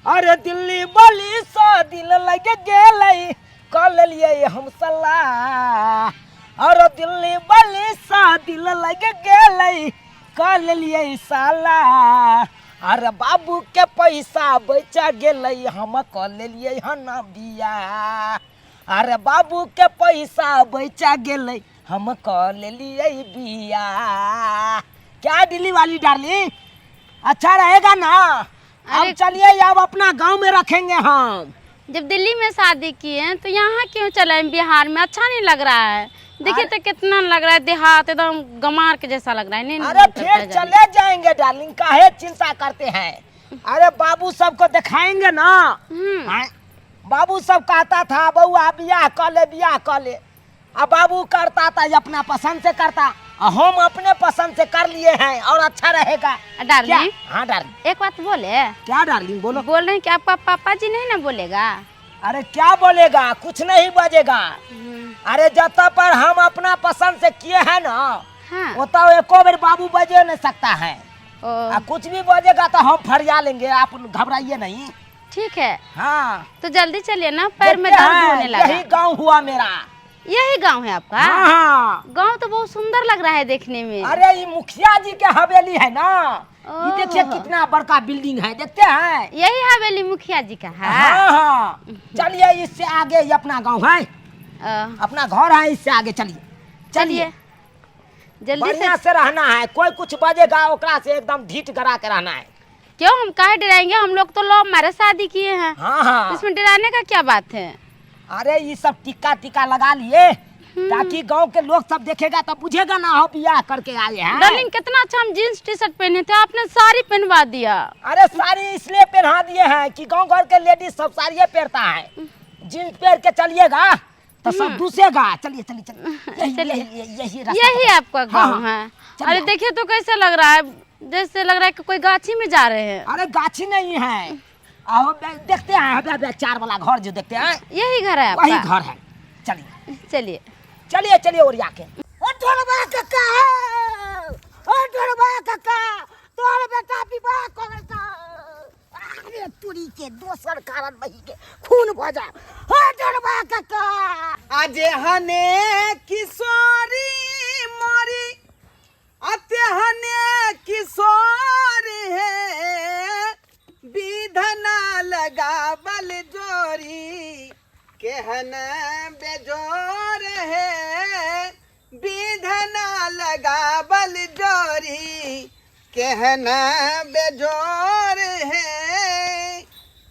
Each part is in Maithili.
अरे दिल्ली वाली सा दिल लग गेलै कऽ लेलियै हम सलाह। अरे दिल्ली वाली सा दिल लग गेलै कऽ लेलियै साला। अरे बाबू के पैसा बच गेलै हम कऽ लेलियै हन बियाह। अरे बाबू के पैसा बच गेलै हम कऽ लेलियै बियाह। क्या दिल्ली वाली डार्लिंग, अच्छा रहेगा ना? अब अरे चलिए, अब अपना गांव में रखेंगे हम। जब दिल्ली में शादी किए हैं तो यहाँ क्यों चले आए? बिहार में अच्छा नहीं लग रहा है। देखिए तो कितना लग रहा है देहात, एकदम गमार के जैसा लग रहा है। नहीं अरे मन करता फिर है जाने। चले जाएंगे डार्लिंग, काहे चिंता करते हैं? अरे बाबू सबको दिखाएंगे ना। हम्म। हाँ, बाबू सब कहता था बउआ बियाह कर ले, बियाह कर ले। अब बाबू करता था ये अपना पसंद से करता, और हम अपने पसंद से कर लिए हैं और अच्छा रहेगा। डार्लिंग। क्या? हाँ डार्लिंग। एक बात बोले। क्या डार्लिंग बोलो। बोल रहे हैं कि आपका पापा जी नहीं ना बोलेगा? अरे क्या बोलेगा, कुछ नहीं बजेगा। अरे जब पर हम अपना पसंद से किए हैं ना, हाँ, वो तो एको बेर बाबू बजे नहीं सकता है। ओ, आ कुछ भी बजेगा तो हम फरिया लेंगे, आप घबराइए नहीं। ठीक है। हाँ तो जल्दी चलिए ना, पैर में देखते दर्द हैं, होने लगा। यही गांव हुआ मेरा। यही गांव है आपका? हाँ हाँ। गांव तो बहुत सुंदर लग रहा है देखने में। अरे ये मुखिया जी के हवेली है ना, ये देखिए ओहो। कितना बड़का बिल्डिंग है, देखते हैं। यही हवेली मुखिया जी का है? हाँ हाँ। चलिए इससे आगे ये अपना गांव है, अपना घर है, इससे आगे चलिए। चलिए जल्दी से। बढ़िया से रहना है, कोई कुछ बजेगा ओकरा से एकदम ढीठ गरा के रहना है। क्यों हम काहे डराएंगे, हम लोग तो लव मैरिज शादी किए हैं। हाँ हाँ। इसमें डराने का क्या बात है? अरे ये सब टिक्का टिक्का लगा लिए ताकि गांव के लोग सब देखेगा तो बुझेगा ना हो बियाह करके आए हैं। डार्लिंग कितना अच्छा हम जींस टी शर्ट पहने थे, आपने साड़ी पहनवा दिया। अरे साड़ी इसलिए पहना दिए हैं कि गांव घर के लेडीज सब साड़ियाँ पहनता है, जींस पहन के चलिएगा तो सब दूसेगा। चलिए चलिए चलिए, यही चलिए। यही यही रास्ता यही पकड़। आपका हाँ, गांव हाँ। है? चलिए। अरे देखिए तो कैसा लग रहा है, जैसे लग रहा है कि कोई गाछी में जा रहे हैं। अरे गाछी नहीं है, आओ देखते हैं, हबे हबे चार वाला घर जो देखते हैं, यही घर है वही आपका? घर है। चलिए चलिए चलिए चलिए ओरिया के। ओ ढोलबा काका, ओ ढोलबा काका, तोहर बेटा विवाह करता। अरे तुरी के दोसर कारण बही के खून भ जा। ओ ढोलबा काका, आजे हने किशोरी मोरी अते हने किशोर है विधना लगावल जोरी केहन बेजोर है विधना लगावल जोरी केहन बेजोर है।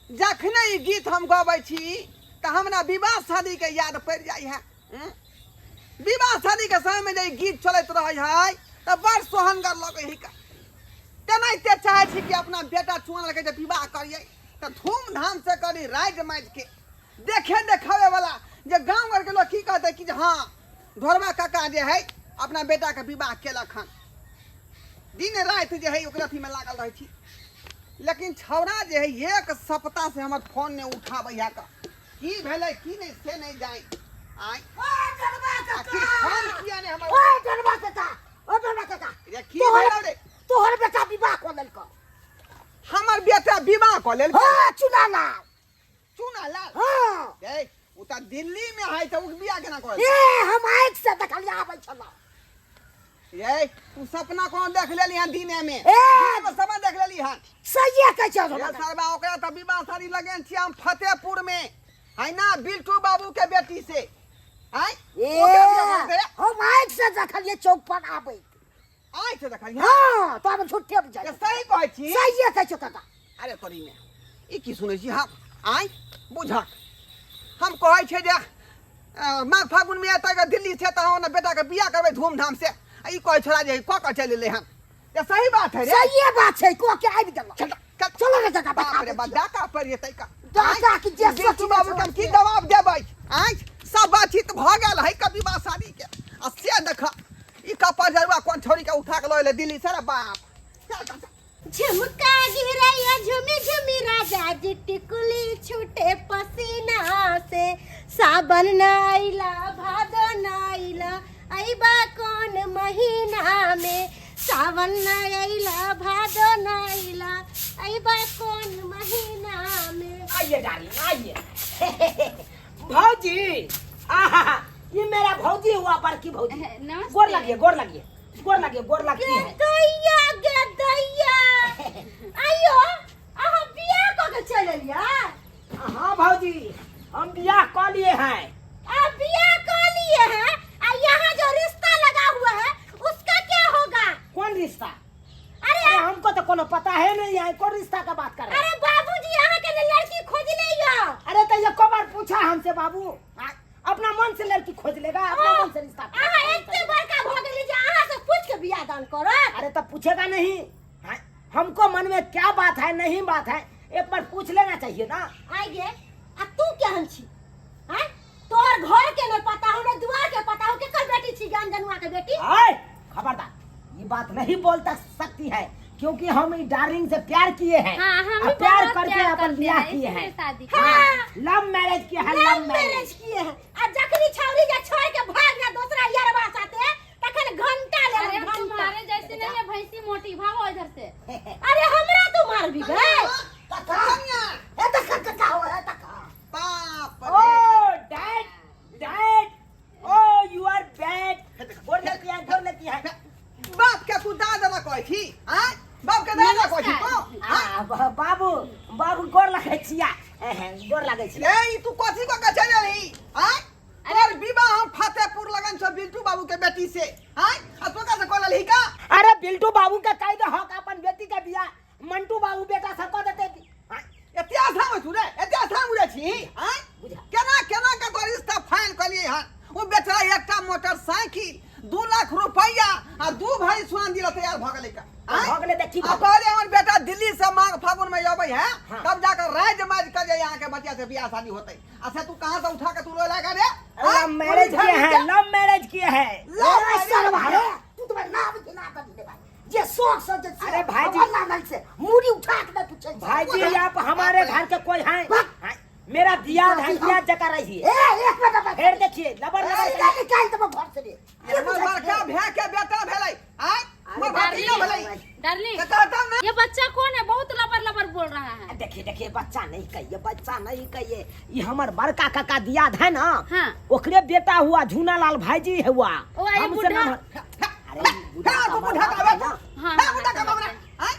जखने ई गीत हम गबै छी तऽ हमरा विवाह शादीके याद पड़ि जाइ है। विवाह शादीके समयमे जे ई गीत चलैत रहै है तऽ बड़ सोहनगर लगै है। तेनाहिते चाहै छी कि अपना बेटा चुनलकै जे विवाह करियै तऽ धूमधाम से करी, राजि माजि के देखे देखावे वाला जे गाँव घरके लोग की कहतै कि जे हाँ ढोरबा काका जे है अपना बेटाके विवाह केलक हन। दिन राति जे है ओकरा अथीमे लागल रहै छी, लेकिन छौड़ा जे है एक सप्ताह से हमर फोन नहि उठाबै है। की भेलै की नहि से नहि जानि। आँय ओ ढोलबा काका, आखिर फोन किया नहि हमर? ओ ढोलबा काका, ओ ढोलबा काका, रे की भेलौ रे? तोहर बेटा विवाह कऽ लेलकौ। हमर बेटा विवाह कऽ लेलकै? हाँ, चुना लाल। चुना लाल? हाँ। ए, ओ तऽ दिल्ली में है तऽ ओ बियाह केना कऽ ए, हम आँखि से देखलियै आबै छलौ। ए, तू सपना कोनो देख लेली हन दिने में? ए! दिने में सपना देख लेली हन? सहिए कहै छियौ ए, ढोलबा काका। सरबा, ओकरा तऽ विवाह शादी लगेन छियै हम फतेहपुर में है ना, बिल्टू बाबू के बेटी से। आँय? ए, ओकरा बियाह करतै? हम आँखि से देखलियै चौक पर आबैत। आँखि से देखलियै? हाँ, तो हम झूठे बुझाइ। ए, सही कहै छी? सहिए कहै छियौ काका। अरे तोरी में ई की सुनै छी हम? आँय बुझक, हम कहै छियै जे माघ फागुन में एतै ग दिल्ली से तऽ हम अपना बेटाके बियाह करबै धूमधाम से, आ ई कहै छोड़ा जे कऽ कऽ चलि एलै हन। ये सही बात है रे? सहिए बात छै, कऽ के आबि गेलौ। चल, चल, चलो रे काका, बाप बता रे दै बाप, छियौ। डाका पड़ि जेतै का। डाका की जे बिट्टू सोचने बाबू के हम की सोचने। जवाब देबै? आँय सब बातचीत भऽ गेल है कभी विवाह शादी के, आ से देख ई कपड़ जरुआ कोन छोड़ी के उठा के लऽ एलै दिल्ली से रे बाप। चल, चल, चल। झुमका गिरैया झुमी झुमी राजा जी टिकुली छूटे पसीना से, सावन न आइला भादो न आइला अइबा कौन महीना में, सावन न आइला भादो न आइला अइबा कौन महीना आइए डार्लिंग आइए। भौजी, आहा, ये मेरा भौजी हुआ, बड़की भौजी। नमस्ते। गोर लगिए, गोर लगिए, गोर लगिए, गोर लगती है। दैया गे दैया, आइयो अहाँ बियाह कऽ के चलि एलियै? हाँ भौजी, हम बियाह कऽ लिए हैं। आप बियाह कऽ लिए हैं आ यहाँ जो रिश्ता लगा हुआ है उसका क्या होगा? कौन रिश्ता? अरे अरे हमको तो कोनो पता है नहीं है, कौन रिश्ता का बात कर रहे हैं? अरे बाबूजी यहाँ के लिए लड़की खोज ले। अरे तो ये को बार पूछा हमसे बाबू? अपना मन से लड़की खोज लेगा, अपना मन से रिश्ता। अहाँ एते बड़का भऽ गेली जे अहाँ से पूछ के बियाह दान करत? अरे तब पूछेगा नहीं? हाँ, हमको मन में क्या बात है, नहीं बात है, एक बार पूछ लेना चाहिए ना। आइ गे, आ तू केहन छी? हैं, तोहर घर के नहीं पता हो, ने दुआर के पता हो, केकर बेटी छी? ज्ञान जनुआ के बेटी। आए खबरदार, ये बात नहीं बोलता सकती है, क्योंकि हम इस डार्लिंग से प्यार किए हैं। हाँ, हम और भी प्यार बहुत करके प्यार अपन करते ब्याह हैं, किए इसलिए हैं। शादी हाँ। लव मैरिज किया है, लव लव मैरिज। मैरिज किए हैं आ जखनी छौरी जे छोड़ के भाग जा दोसरा यारवा साथे तखन घंटा ले। अरे हम घंटा। तुम्हारे जैसे नहीं है भैंसी मोटी, भागो इधर से। अरे हमरा तू मारबी गए? कनिया। ए तक कका हो, ए तक। बाप ओ रे। Dad, dad, oh you are bad. गोर लगती है, गोर लगती है। बाप के तू दादा कहै छी? आँय, बाप के दादा कहै छी तू? आ, बाबू, बाबू, गोर लगै छिया, गोर लगै छिया। ए, ई तू कथी कऽ के चलि एलही? आँय, तोर विवाह हम फतेहपुर लगन छौ बिल्टू बाबू के बेटी से, आँय, आ तू कहाँ से कऽ लेलही का? अरे बिल्टू बाबू के कह दे हक अपन बेटी के बियाह मंटू बाबू बेटा से कऽ देते। आँय, एते आसान होइ छौ रे? एते आसान बुझै छी? आँय, बुझा। केना केना के तोर रिश्ता फाइनल कलियै हन? ओ बेचारा एकटा मोटरसाइकिल, 2 लाख रुपैआ आ 2 भरी सोना दिला तैयार भऽ गेलै का। आँय? भऽ गेलै तऽ की आ भऽ गेलै? कहलियै हमर बेटा दिल्ली से माघ फागुन में अबै है, हाँ। तब जाकर राज माज कर जाए यहाँ के बच्चा से बियाह शादी होते, आ से तू कहाँ से उठा के तू रोला का रे? लव मैरिज किए हैं, लव मैरिज किए हैं। लव ए सरवा रे, तू तो नाम के ना कर दे भाई जे शौक से जे अरे भाईजी। ना नहीं से मुड़ी उठा के नहीं पूछे। भाईजी, आप हमारे घर के कोई हैं? हैं? मेरा बियाह है, बियाह जका रही है। ए एक मिनट बस। फिर देखिए लबर लबर। सीधा निकाल दे घर से रे। हमर बड़का भैया के बेटा भेलै। आय, हमर भतीजा भेलै। डार्लिंग, तऽ कहता ना। ये बच्चा कौन है? बहुत लबर लबर बोल रहा है। देखिए देखिए, बच्चा नहीं कहिए, बच्चा नहीं कहिए। ये हमर बड़का काका दियाद है ना, हाँ। ओकरे बेटा हुआ, झूना लाल भाईजी हुआ। ओ, ये हमसे बुढ़ा। अरे ई बुढ़ा हाँ, तू का बुढ़ा बाप का है ना। हाँ, हाँ, बुढ़ा का बाबरा। आय,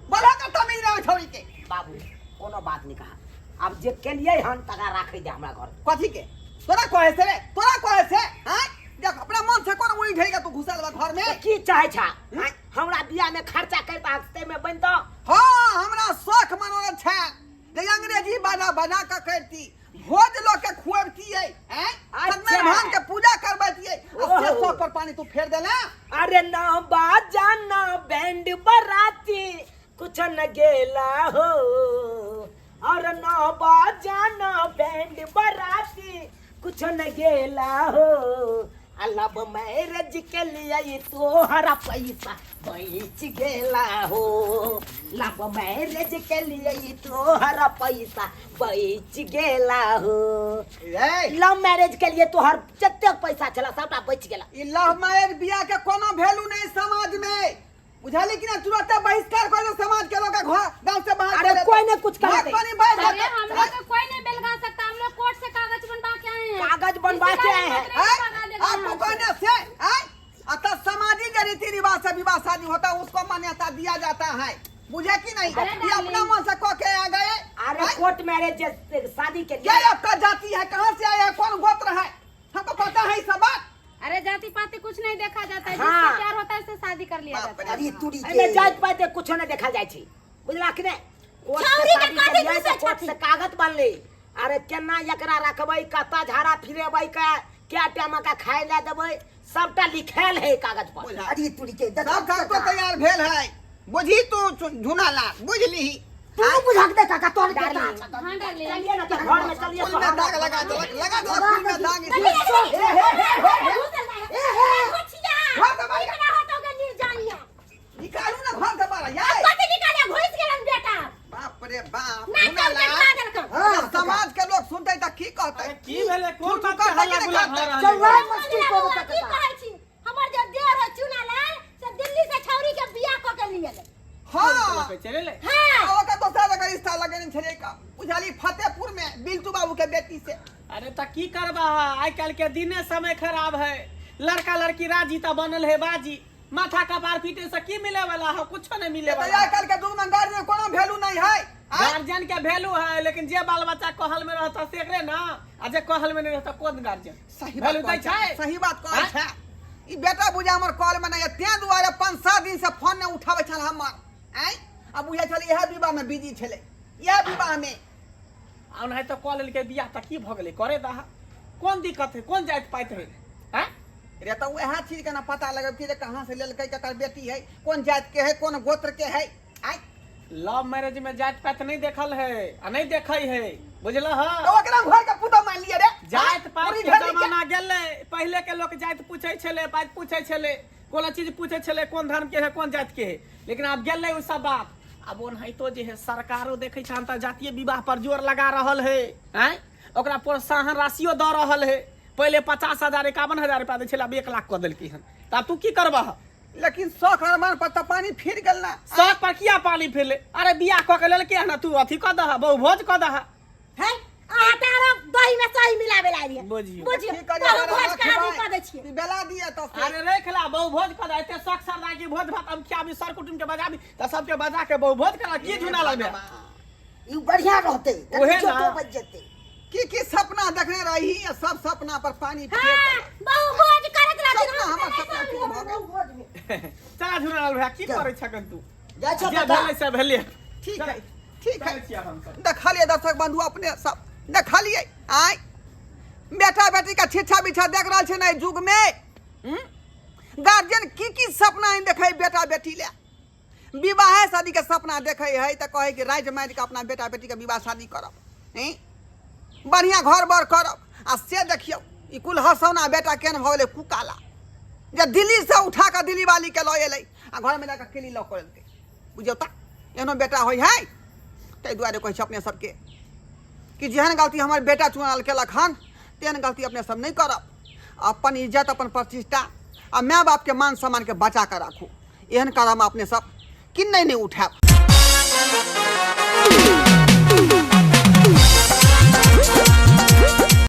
बोला कर तमीज नहीं छोड़ी के। बाबू, कोनो बात नहीं कहा, अब जे के लिए हन तका राखे दे हमरा घर। कथी के तोरा कहे से रे? तोरा कहे से? आय, देख, अपना मन से कोन उड़ी ढेरी के तू घुसल बा घर में? तो की चाहे छा? आँय, हमरा बियाह में खर्चा करता हफ्ते में बन तो हाँ, हमरा शौख मनोरथ छै जे अंग्रेजी बाजा बजा के करती, भोज लोग के खुअबतियै, हैं, अच्छा। सत्यनारायण के पूजा करबतियै, आ से ओहो। शौक पर पानी तू फेर देला। अरे ना बाजा ना बैंड बराती कुछ न गेला हो, और ना बाजा ना बैंड बराती कुछ न गेला हो, लव मैरिज के लिए ये तोहरा पैसा बच गेला हो, लव मैरिज के लिए ये तोहरा पैसा बच गेला हो। ए लव मैरिज के लिए तोहर जतेक पैसा छला सबटा बच गेला। ई लव मैरिज बियाह के कोनो वैल्यू नहीं समाज में, बुझाली कि ना? तुरंत बहिष्कार कर दे समाज के लोग, घर गांव से बाहर अरे कर दे। कोई नहीं कुछ भाग करते। पानी बाहर अरे जाते। हम लोग को कोई नहीं बेलगा सकता, हम लोग कोर्ट से कागज बनवा के आए हैं। कागज बनवा के आए हैं। किसी का नहीं भगा देगा आपको यहाँ से। कहने से हैं? अतः सामाजिक जो रीति रिवाज से विवाह शादी होता है उसको मान्यता दिया जाता है, बुझे कि नहीं? अरे ये अपना डार्लिंग। मन से कह के आ गए। अरे हैं? कोर्ट मैरिज शादी के क्या लिए आपका जाति है, कहाँ से आया है, कौन गोत्र है, हमको पता है सब बात। अरे जाति पाति कुछ नहीं देखा जाता है, हाँ। जिससे प्यार होता है उससे शादी कर लिया बाप जाता है। अरे तुड़ी एमे के जात पात कुछो नहीं देखल जाइ छै, बुझला कि नहीं? कोर्ट से छौरी के शादी कथी करियै पूछै तऽ कोर्ट छथिन? से कागज बनलै। अरे केना एकरा रखबै, कतऽ झाड़ा फिरेबै, के क्या टाइम का खाय लए देबै, सबटा लिखायल है कागज पर। बुझा। अरे तुड़ी के देख। सब कागज तो तैयार भेल है, बुझी तू झूना ला बुझली। तू बुझा के दे काका तोर के। डार्लिंग। हाँ डार्लिंग। चलिए ना तो घर में चलिए। फूल में दाग लगा देलक, लगा देलक फूल में दाग। घर से बाहर निकालू ना घर से बाहर यार। बाप रे बाप, झूना ला। हां। समाज के लोग सुनते त की कहते? अरे की भेलै? कोन तू बात के करतै हल्ला कि नहि गुल्ला भऽ करतै? रहल चल है? राय मस्ती करू काका। हमर जे देर है चुनालाल से दिल्ली से छौरी के बियाह क के लिए। हाँ। चले ले। हाँ। आ ओकर दोसर जगह रिश्ता लगेने छलै का, बुझलियै? बुझाली फतेहपुर में बिल्टू बाबू के बेटी से। अरे त की करबा, आइ काल्हि के दिने समय खराब है। लड़का लड़की राजी त बनल है बाजी, माथा कपार पीटे से की मिले वाला है? कुछो नहीं मिले तऽ वाला आइ काल्हि के युग में गार्जियन कोनो वैल्यू नहीं है। आँय? गार्जियन के वैल्यू है, लेकिन जे बाल बच्चा कहल में रहता से एकरे ना, आ जे कहल में नहीं रहता कोन गार्जियन सही बात वैल्यू दै कहै छै, छै? सही बात कहै आँय? छै। ई बेटा बुझा हमर कॉल में नहीं है, तें दुआरे 5-7 दिन से फोन नहीं उठाबै छल हमर। आँय? आ बुझै छल इएह विवाह में बिजी छलै, इएह विवाह में। आ ओनाहिते कऽ लेलकै बियाह तऽ की भऽ गेलै? करे दहा, कोन दिक्कत है? कोन जाति पाति है? आँय? रे तऽ वएह चीज के ना पता लगब कि जे कहाँ से लेलकै, ककर बेटी है, कोन जाति के है, कोन गोत्र के है। आँय? लव मैरिज में जाति पाति नहीं देखल है आ नहीं देखै है, बुझल ह? तऽ ओकरा घर के पुतोह मान लिअ रे। जाति पाति पूरी के घड़ी के- जमाना गेलै। पहिले के लोक जाति पूछै छलै, पाति पूछै छलै, कोनो चीज पूछै छलै, कोन धर्म के है, कोन जाति के है, लेकिन आब गेलै ओ सब बात। आब ओनाहितो जे है सरकारो देखै छै अंतर्जातीय विवाह पर जोर लगा रहल है। आँय, ओकरा प्रोत्साहन राशियो दऽ रहल है। पहिले 50,000 51,000 रुपया दै छलै, आब 1 लाख कऽ देलकै हन। तऽ आब तू की करबह? लेकिन शौख अरमान पर तऽ पानी फिर गेल ना। शौक पर किया पानी फिरले? अरे बियाह कऽ के लेलकै हन, तू अथी कऽ दह, बहु भोज कऽ दह। है अहाँ तऽ आरो दही में सही मिलावे लागिए। बुझियौ। बुझियौ, की करियै, बहु भोज के आदमी रखबै। कऽ दै छियै। ई बेला दिए तऽ से। अरे रख ला, बहु भोज कऽ दे। एते शौक सरदा की भोज भात हम खियाबी, सर कुटुम के बजाबी, तऽ सबके बजा के बहु भोज करा। की झुना लगबे? ई बढ़िया रहतै तऽ ओहे ना। इज्जतो बचि जेतै। की की सपना देखने रही आ सब सपना पर पानी फेर हाँ, देलक। बहु भोज करैत रहथिन। सपना हम हमर तऽ सपना नहि पूरा भऽ गेल। बहु भोज में। चला झुना लाल भैया, की चल। करै छकन तू? जाइ छौ जे कका। भेलै से भेलै। ठीक है, ठीक है। चलै छियै हमसब। देखलियै दर्शक बंधु, अपने सब देखलियै। आय बेटा बेटी के छिछा बिछा देख रहल छै ने युग में। गार्जियन की की सपना देखे बेटा बेटी ले, विवाह शादी के सपना देखे है तऽ कहै कि राति मारि के अपना बेटा बेटी के विवाह शादी करब, हैं? बढ़िया घर बर करब। आ से देखियौ ई कुल हसौना बेटा केहन भऽ गेलै कुकाला, जे दिल्ली से उठा कऽ दिल्ली वाली के लऽ एलै आ घरमे लऽ कऽ केली लऽ कऽ लेलकै। बुझियौ तऽ एहनो बेटा होइ है। ताहि दुआरे कहै छी अपने सबके कि जेहन गलती हमर बेटा चुनाल केलक हन तेहन गलती अपने सब नहि करब। अपन इज्जत, अपन प्रतिष्ठा आ माय बापके मान सम्मानके बचा कऽ राखू। एहन कदम अपने सब कि नहि उठायब।